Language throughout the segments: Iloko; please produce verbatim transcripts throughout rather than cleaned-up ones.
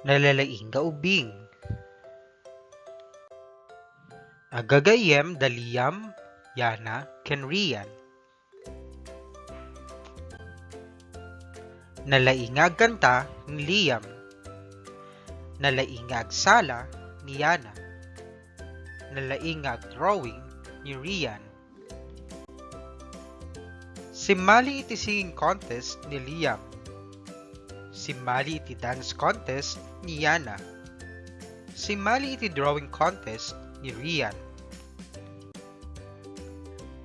Nalalaing nga ubing. Aggagayyem da Liam, Yana, ken Rian. Nalaing nga agkanta ni Liam. Nalaing nga agsala ni Yana. Nalaing nga agdrawing ni Rian. Simmali iti singing contest ni Liam. Simmali iti dance contest ni Yana. Simmali iti drawing contest ni Rian.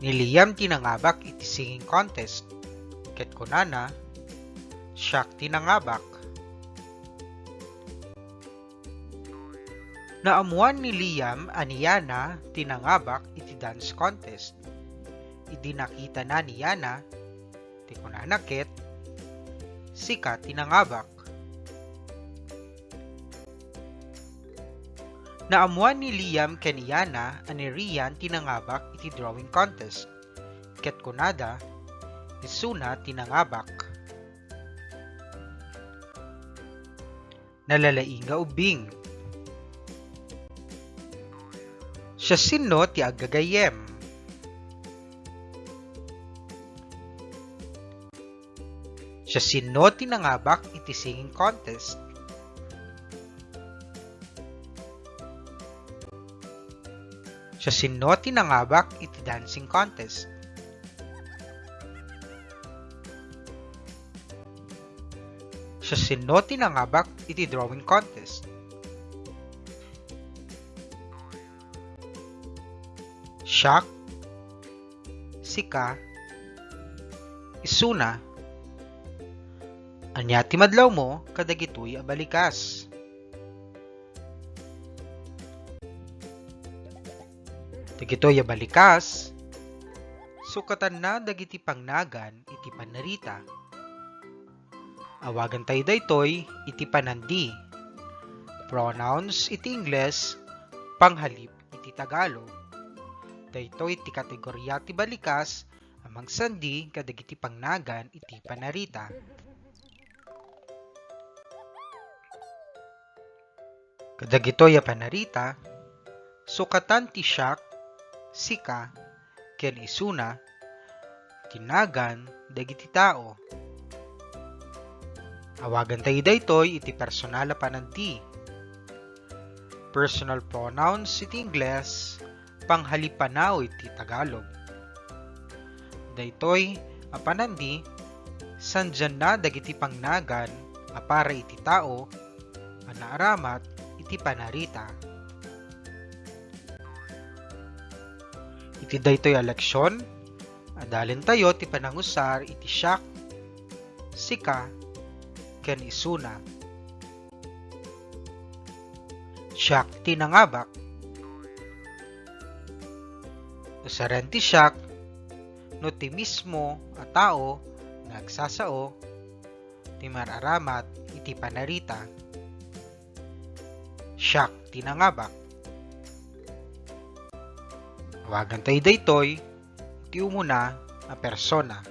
Ni Liam ti nangabak iti singing contest, ket kunana, "Siak ti nangabak." Naammuan ni Liam a ni Yana ti nangabak iti dance contest. Idi nakitana ni Yana, ti kunana ket, "Sika ti nangabak." Naammuan ni Liam ken Yana a ni Rian ti nangabak iti drawing contest, ket kunada, "Isuna ti nangabak." Nalalaing nga ubbing. Siasino ti aggagayyem? Siasino ti nangabak iti singing contest? Siasino ti nangabak iti dancing contest? Siasino ti nangabak iti drawing contest? Siak, sika, isuna. Ania ti madlawmo kadagitoy a balikas? Dagitoy a balikas, sukatanna dagiti pangnagan iti panarita. Awagantayo daytoy iti panandi. Pronouns iti Ingles, panghalip iti Tagalog. Daytoy ti kategoria ti balikas a mangsandi kadagiti pangnagan iti panarita. Kadagitoy a panarita, sukatan ti siak, sika, ken isuna ti nagan dagiti tao. Awagantayo daytoy iti personal a panandi. Personal pronouns iti Ingles, panghalipanaw iti Tagalog. Daytoy a panandi, sandianna dagiti pangnagan a para iti tao a naaramat iti panarita. Iti daytoy a leksion, adalentayo ti panangusar iti siak, sika, ken isuna. Siak ti nangabak. Usaren ti siak no ti mismo a tao nga agsasao ti mararamat iti panarita. Siak ti nangabak. Awagantayo daytoy ti umuna a persona.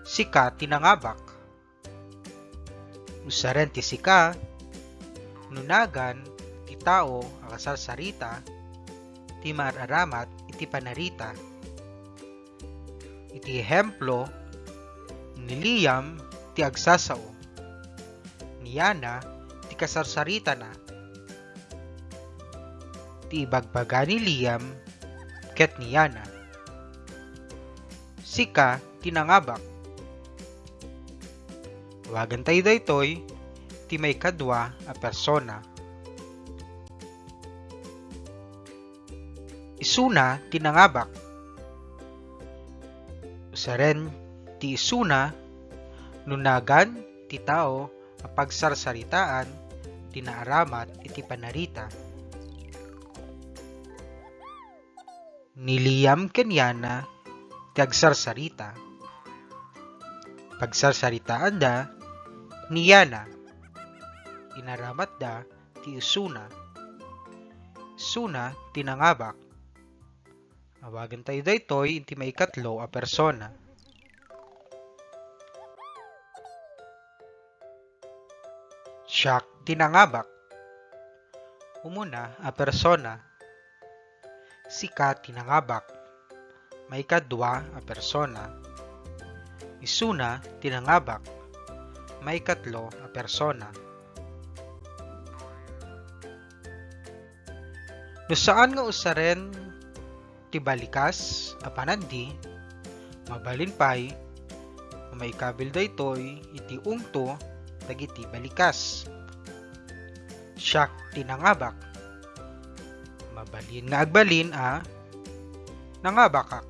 Sika ti nangabak. Usaren ti sika no nagan ti tao a kasarsarita ti mararamat iti panarita. Iti ehemplo, ni Liam ti agsasao. Ni Yana ti kasarsaritana. Ti ibagbaga ni Liam ket ni Yana. Sika ti nangabak. Awagantayo daytoy ti maikadua a persona. Isuna ti nangabak. Usaren ti isuna no nagan ti tao a pagsarsaritaan ti naaramat iti panarita. Ni Liam ken Yana ti agsarsarita. Pagsarsaritaanda ni Yana. Inaramatda ti isuna. Isuna ti nangabak. Awagentayo daytoy iti maikatlo a persona. Siak ti nangabak. Umuna a persona. Sika ti nangabak. Maikadua a persona. Isuna ti nangabak. Maikatlo a persona. No saan nga usaren ti balikas a panandi, mabalin pay a maikabil daytoy iti ungto dagiti balikas. Siak ti nangabak. Mabalin nga agbalin a nangabakak.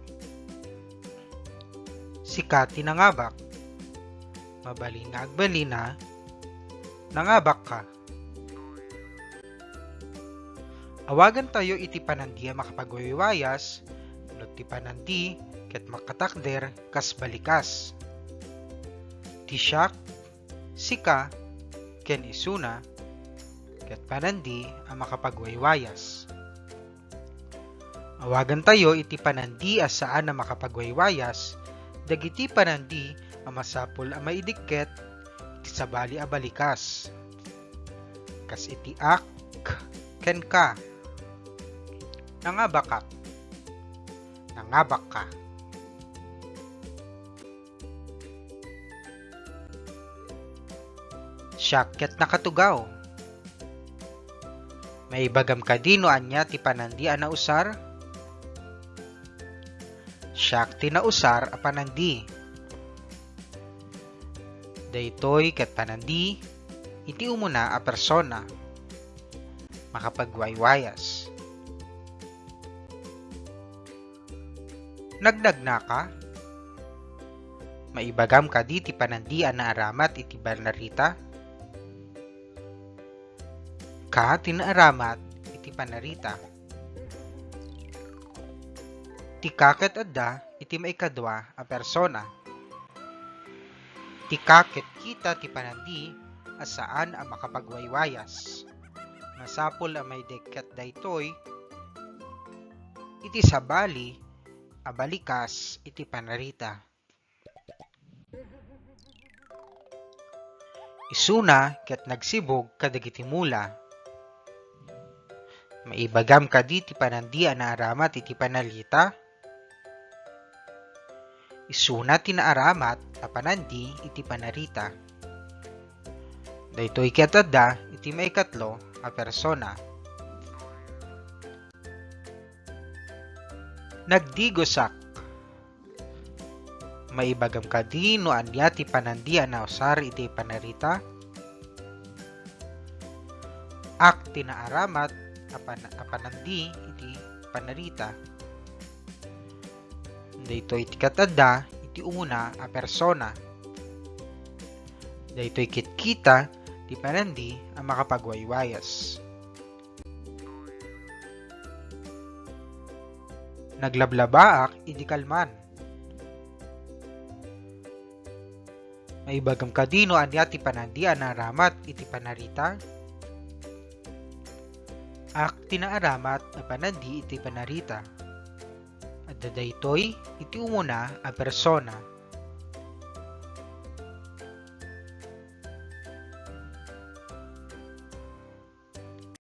Sika ti nangabak. Mabalin nga agbalin a nangabakka. Awagantayo iti panandi a makapagwaywayas no ti panandi ket makatakder kas balikas. Ti siak, sika, ken isuna ket panandi a makapagwaywayas. Awagantayo iti panandi a saan a makapagwaywayas dagiti panandi a masapul a maidikket iti sabali a balikas. Kas iti ak ken ka. Nangabakak. Nangabakka. Siak ket nakatugaw. Maibagam kadi no ania ti panandi a nausar? Siak ti nausar a panandi. Daytoy ket panandi iti umuna a persona. Makapagwaywayas. Nagnagnaka? Maibagam kadi ti panandi a naaramat iti panarita? Ka ti naaramat iti panarita. Ti ka ket adda iti maikadua a persona. Ti ka ket kita ti panandi a saan a makapagwaywayas. Masapul a maidikket daytoy iti sabali a balikas iti panarita. Isuna ket nagsibug kadagiti mula. Maibagam kadi ti panandi a naaramat iti panarita? Isuna ti naaramat a panandi iti panarita. Daytoy ket adda iti maikatlo a persona. Nagdigosak. Maibagam kadi no ania ti panandi a nausar iti panarita? Ak ti naaramat a pan-, a panandi iti panarita. Daytoy ti ket adda iti umuna a persona. Daytoy ket kita ti panandi a makapagwaywayas. Naglablabaak idi kalman. Maibagam kadi no ania ti panandi a naaramat iti panarita? Ak ti naaramat a panandi iti panarita. Adda daytoy iti umuna a persona.